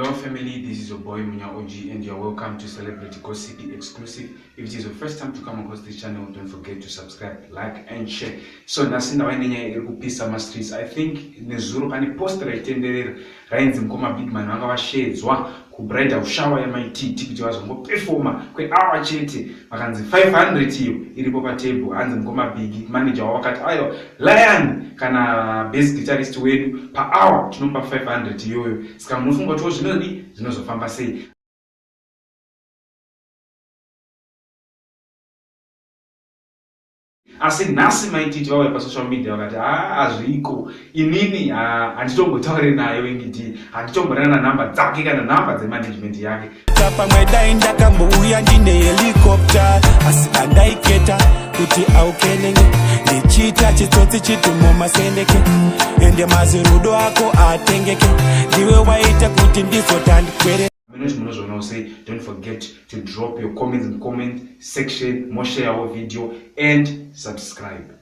Hello family, this is your boy Munya OG and you're welcome to Celebrity Gossip Exclusive. If it is your first time to come across this channel, don't forget to subscribe, like and share. So nhasi ndava nenyaya iri kupisa mastreets. I think nezuro pane post raitenderera rainzi mukoma Bigman vanga vasheedzwa kubridal shower yamaititi kuti vazongopefoma kweawa chete vakanzi 500 iyo iripo patable hanzi mukoma Biggie manager wavo vakati aiwa Lion kana bass guitarist wedu paawa tinomupa 500 iyoyo saka munofunga kutiwo zvinodi zvinozofamba sei. Asi nhasi Mai Titi vauya pasocial media vakati haa hazviko inini handitombotaure naye Winky D handitomborana nhamba dzake kana nhamba dzemanagement yake. Pamwe dai ndakambouya ndine helicopter asi andaiketa kuti aukenenge ndichiita chitsotsi chitumo masendeke ende mazirudo ako atengeke ndiwe waita kuti ndizotandikwere. Munoti munozvionawo sei? Don't forget to drop your comments in comment section, mosharewo video and subscribe.